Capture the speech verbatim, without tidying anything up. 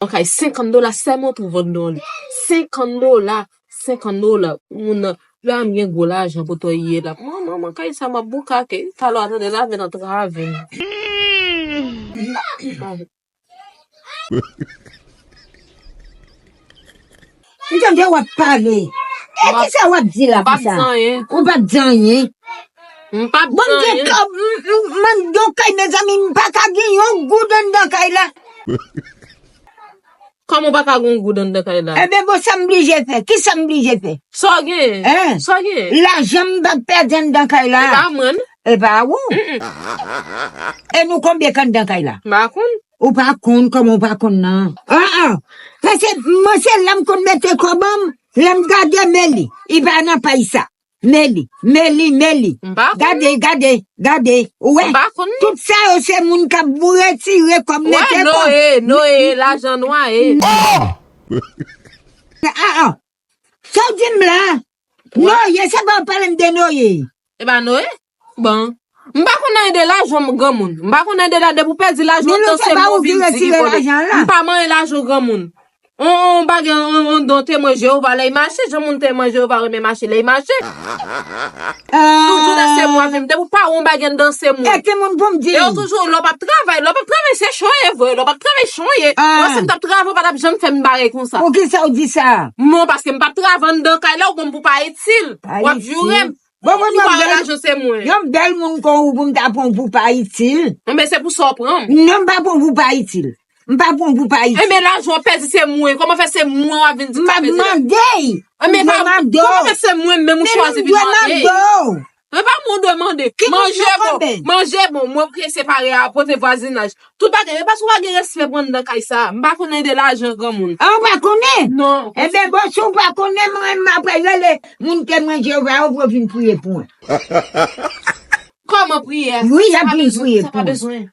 Yon kay senkant dola sèlman pou vann nan li. Senkant dola, senkant dola. Moun nan, lè a m gen gwo lajan pou toye la. Manman, manman, kay sa m ap boukake. Talè a tande lave nan travè. M tande w ap pale. E kisa w ap di la konsa? Ou p ap di anyen. M p ap di anyen. Bon, m gen kòb, m, m, m, m gen yon kay, mezanmi, m pa ka gen yon goud anndan kay la. Kòman w pa ka gen yon goud anndan kay la? Ebyen, bon, sa m blije fè? Kisa m blije fè? Sa w gen? Hein? Sa w gen? Lajan m p ap pèdi anndan kay la. E pa mwen. E pa ou. E nou konbyen k anndan kay la? M pa konn. Ou pa konn, kòman ou pa konn nan? An, an. Paske mwen se la m konn mete kòb an m, lè m gade Meli, li pa nan pay sa. Meli, Meli, Meli. M pa konn. Gade, gade, gade. Ou wè? M pa konn. Tout sa yo se moun k ap retire kòb, mete kòb. Wè, Noye, Noye, lajan nwa e. Oh! Ah, ah. Sa w di m la? Noye, se pa w pale m de Noye. E pa Noye? Bon. M pa konn anyen de lajan granmoun. M pa konn anyen de la, depi w pèdi lajan w danse m, w vin di ki vòlè. M pa manyen lajan granmoun. On, on bagay, on, on don temwen Jewova lè y mache, jan moun temwen Jewova renmen mache lè y mache. Toujou danse m w ap vin, depi w pa wè on bagay nan danse m. E ki moun pou m di? E yo toujou, lè w p ap travay, lè w p ap travay se cho ye vre, lè w p ap travay cho ye. Mwen si m t ap travay, w pa t ap janm fè m bagay konsa. Poukisa w di sa? Non, paske m p ap travay anndan kay la, ou pran m pou pa itil. W ap joure m. Bon, bon, yon bèl, yon bèl moun kon ou pou m ta pran w pou pa itil. Enben, se pou sa w pran m. Non, m pa pran w pou pa itil. M pa pran w pou pa itil. Enben, lajan w pèdi se mwen. Kòman fè se mwen w ap vin di m pa pèdi la? M ap mande. Enben, pa, kòman fè se mwen menm ou chwazi vin mande? Men pa mwen w dwe mande. Manje bon, manje bon, mwen prese pare a pote vwazinaj. Tout bagay, e paske w pa gen respè pou anndan kay sa. M pa konnen de lajan granmoun. A, ou pa konnen? Non. Enben, bon, si w pa konnen, mwen, m ap rele moun temwen Jewova yo pou yo vin priye pou mwen. Kòman priyè? Wi, y ap vin priye pou mwen.